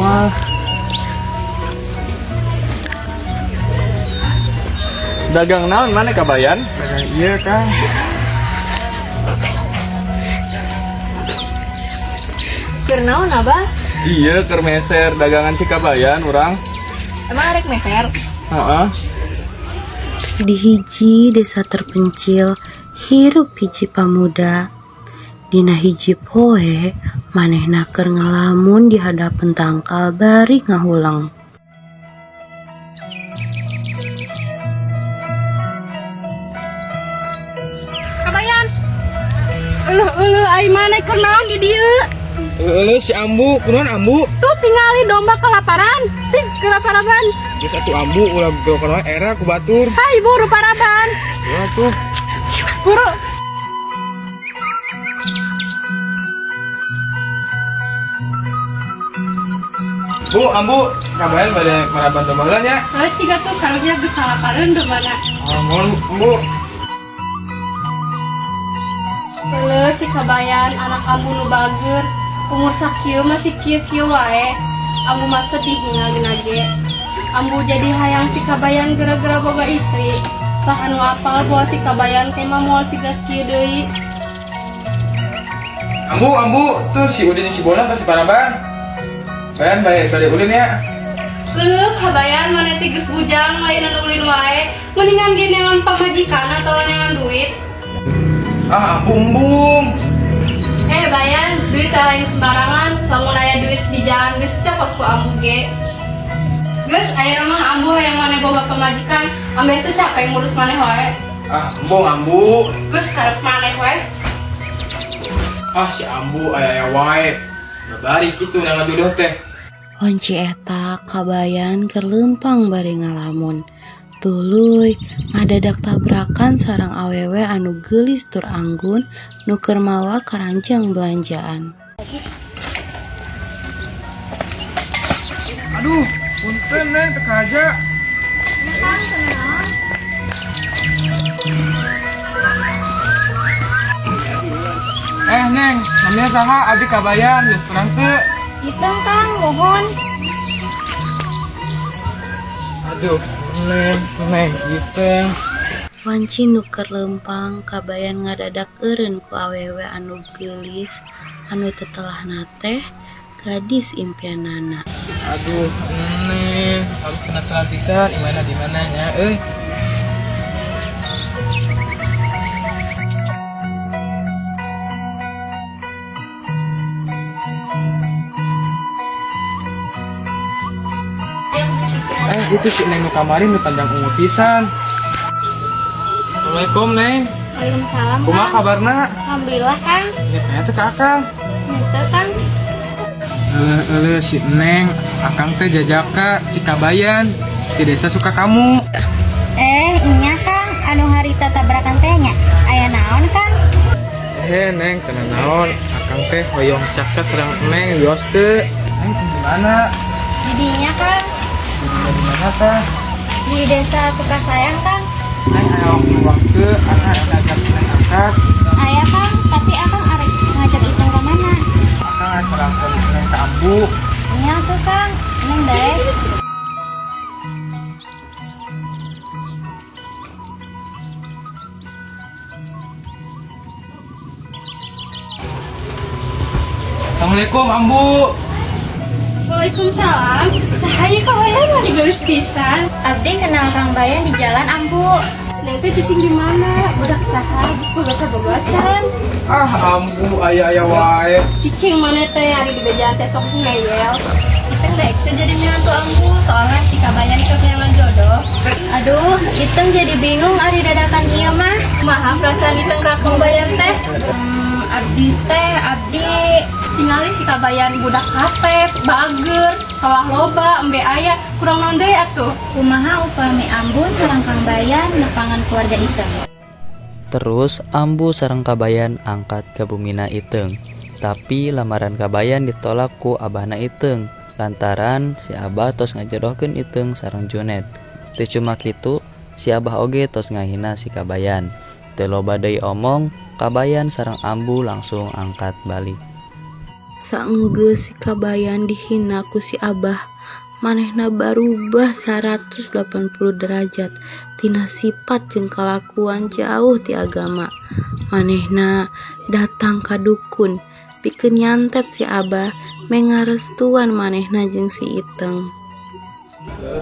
Mah. Dagang naon maneh, Kabayan? Dagang iya, Kang. Keur naon, Abah? Iya, keur meser dagangan si Kabayan urang. Emang arek meser? Heeh. Di hiji desa terpencil hirup hiji pamuda. Dina hiji poe manehna keur ngalamun di hadapeun tangkal bari ngahuleng. Kabayan. Euleuh euleuh, ai maneh keur naon di dieu? Euleuh, si Ambu, kunaon, Ambu? Tuh tingali domba kelaparan. Sing kelaparan. Geus atuh, Ambu, ulah gerokan wae, era ku batur. Hai, buru paraban. Ya tuh. Buru. Bu, Ambu, Kabayan bade maraban domba heula nya. Heuh, ciga tuh karunya geus salapareun dombana. Ah, mohon, Ambu. Euleuh, si Kabayan, anak Ambu nu bager. Umur sakieu masih kieu-kieu wae. Ambu mah sedih ningalina ge. Ambu jadi hayang si Kabayan gara-gara boga istri. Saha nu apal bahwa si Kabayan teh mah moal siga kieu deui. Ambu, Ambu, tuh si Udin, si Bolang pasti paraban. Bayan bade bade ulin ya. Euleuh, Kabayan, maneh teh geus bujang lainan ulin wae. Mendingan ge neangan pamajikan atau neangan duit. Ah, Ambu, embung. Eh, Bayan, duit teh lain sembarangan. Lamun aya duit di jalan geus cokot ku Ambu ge. Geus, ayeuna mah Ambu hayang maneh boga pamajikan. Ameh teu capek ngurus maneh wae. Ah, embung, Ambu. Geus, karep maneh wae. Ah, si Ambu aya aya wae. Babari kitu neangan jodoh teh. Wanci eta Kabayan keur leumpang bari ngalamun. Tuluy ngadadak tabrakan sareng awewe anu geulis tur anggun nu keur mawa karanjang belanjaan. Aduh, punten, Neng, teu kahaja. Ya Kang, kunaon? Eh, Neng, namanya saha? Abdi Kabayan, geus terang teu? Iteng, Kang, mohon. Aduh, Neng, Neng, Iteng. Wanci nu keur leumpang, Kabayan ngadadak eureun ku awewe anu geulis anu tetelahna teh gadis impianana. Aduh, Neng, abdi penasaran pisan imahna di mana nya euy. Eh, itu si Neng nu kamari nu panjang umur pisan. Assalamualaikum, Neng. Waalaikumsalam, Kumaha Kang. kabarna? Alhamdulillah, Kang. Ini teh ka Akang. Henteu, Kang. Euleuh euleuh, si Neng, Akang teh jajaka si Kabayan di desa Sukakamu. Eh, nya Kang, anu harita tabrakan teh nya. Aya naon, Kang? Eh, Neng, teu nanaon, Akang teh hoyong caket sareng Neng, wios teu? Neng di mana? Di dinya, Kang. Di di mana tah? Di desa Sukasayang, Kang. Neng aya waktu Akang ngajak Neng angkat. Aya, Kang, tapi Akang arek ngajak Iteng ka mana? Akang arek nerangkeun Neng ka Ambu. Nya tuh, Kang. Neng daek. Assalamualaikum, Ambu. Waalaikumsalam. Saha ieu, Kabayan, mani geulis pisan? Abdi kenal Kang Bayan di jalan, Ambu. Neng teh cicing di mana? Budak saha? Geus boga kabogohan? Ah, Ambu aya aya wae. Cicing maneh teh ari di bejaan teh sok ngeyel. Iteng daek teh jadi minantu Ambu, soalnya si Kabayan keur neangan jodoh. Aduh, Iteng jadi bingung ari dadakan ieu mah. Kumaha perasaan Iteng ka Kabayan teh? Abdi teh, abdi Tingali si Kabayan budak kasep, bager, sawah loba, embe aya, kurang naon deui atuh. Kumaha upami Ambu sareng Kang Bayan nepangan keluarga Iteng? Terus Ambu sareng Kabayan angkat ka bumina Iteng. Tapi lamaran Kabayan ditolak ku abahna Iteng lantaran si Abah tos ngajodohkeun Iteng sareng Junet. Teu cuma kitu, si Abah oge tos ngahina si Kabayan. Teu loba deui omong, Kabayan sareng Ambu langsung angkat balik. Saenggeus si Kabayan dihina ku si Abah, manehna barubah 180 derajat tina sifat jeung kalakuan jauh ti agama. Manehna datang ka dukun pikeun nyantet si Abah meh ngarestuan manehna jeung si Iteung.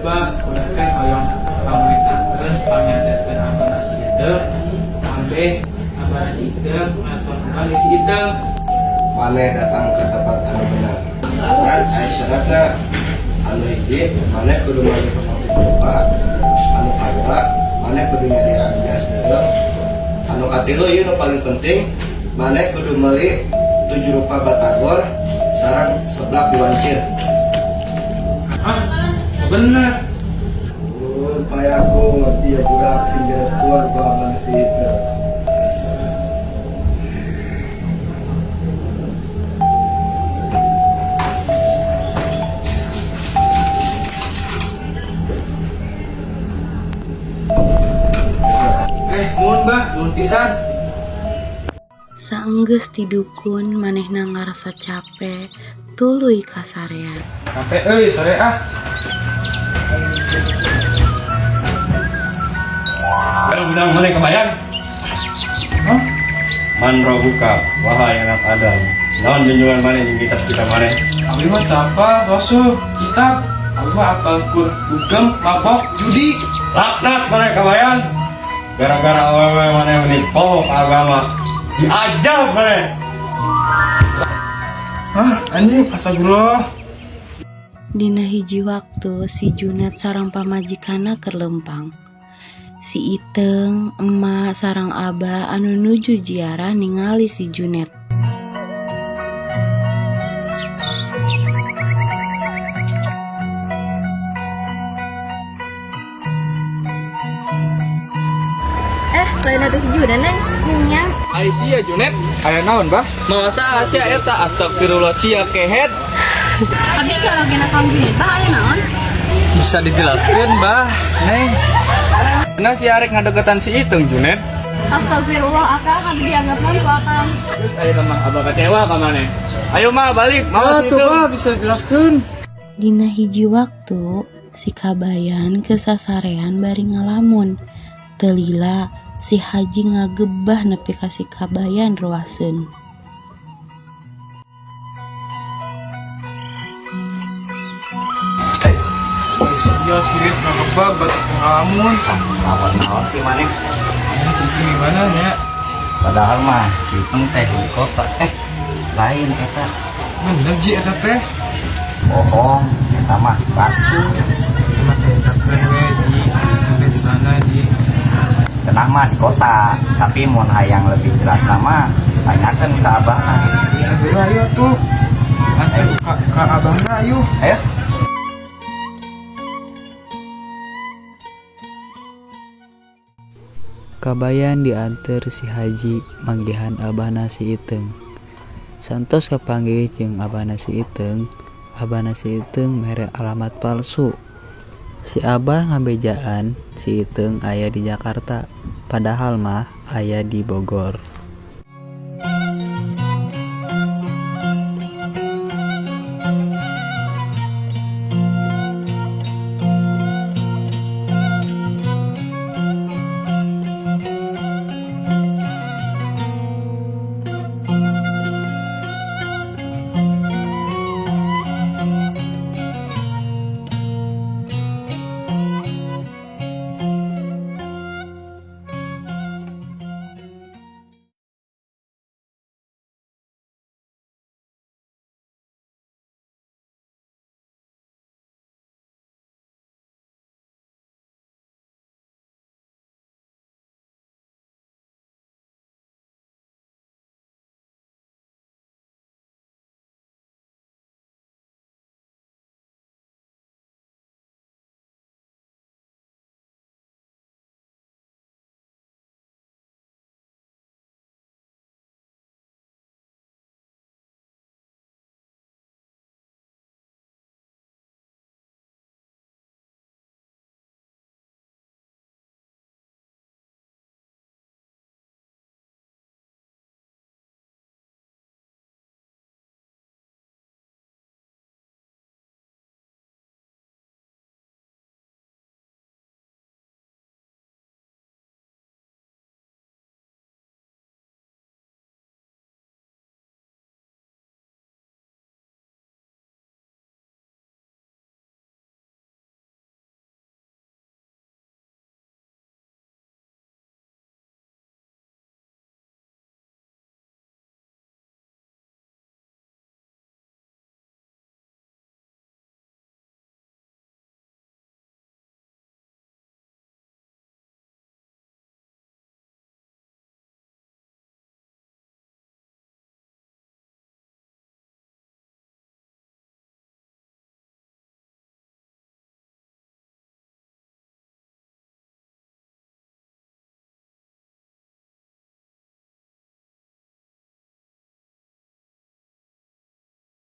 Bah, urang teh hoyong pangwetakeun pangnyantetkeun abahna si Iteung. Ambeh abahna si Iteung ngarestuan urang jeung si Iteung. Maneh datang ke tempat anu benar. Ngan aya syaratna. Anu hiji, maneh kudu meuli potong tilu rupa. Anu kadua, maneh kudu nyadiaan beas beureum. Anu katilu, ieu nu paling penting, maneh kudu meuli 7 rupa batagor sareng seblak diwancir. Hah? Bener. Kun payakun, ieu budak sing direstuan ku abah si Iteung. Nuhun bah, nuhun pisan. Saenggeus ti dukun, manehna ngarasa cape, tuluy kasarean. Capek euy, sare ah. Kalau bilang mana Kabayan? Hah? Man robuka, wahai anak Adam. Naon junjungan maneh jeung kitab kita maneh? Abi mah tapa, rasul, kitab. Abi mah apal kur dugem, mabok, judi. Laknat maneh Kabayan. Gara-gara awewe maneh meni poho ka agama. Diajab maneh. Hah, anjing, astagfirullah. Dina hiji waktu si Junet sareng pamajikanna keur leumpang. Si Iteung, emak sareng Abah anu nuju jiarah ningali si Junet. Lain atuh si Junet, Neng. Nya. Ai sia Junet, Aya naon, Bah? masa sia eta astagfirullah sia kehed. Abi carogena Kang Junet, bah, aya naon? Bisa dijelaskan, Bah, Neng. Nah si arek ngadeketan si Iteung Junet. Astagfirullah, akang, abdi dianggap naon ku akang? Terus ayo mah abah kecewa ka maneh. Ayo mah balik, Ah, mawas tuh, Iteung. Bah, bisa dijelaskan. Dina hiji waktu si Kabayan keur sasarean bari ngalamun. Teu lila si Haji ngagebah nepi ka si Kabayan ruaseun. Ya sirit ngagebah batuk ngalamun. Lawan naon sih maneh? Ini si Iteung di mana nya? Padahal mah si Iteung teh di kota. Lain eta. Bener ji eta teh. Bohong, eta mah batu. Emang ceritakeun we ji, si Iteung teh di mana ji? Cenah mah di kota, tapi mun hayang lebih jelas nama, tanyakeun ka abahna. Ayo, ayo tuh. Antar ka abahna ayo. Ayo. Kabayan dianter si Haji manggihan abahna si Iteung. Santos kapanggih jeung abahna si Iteung, abahna si Iteung mere alamat palsu. Si Abah ngabejaan si Iteung aya di Jakarta, padahal mah aya di Bogor.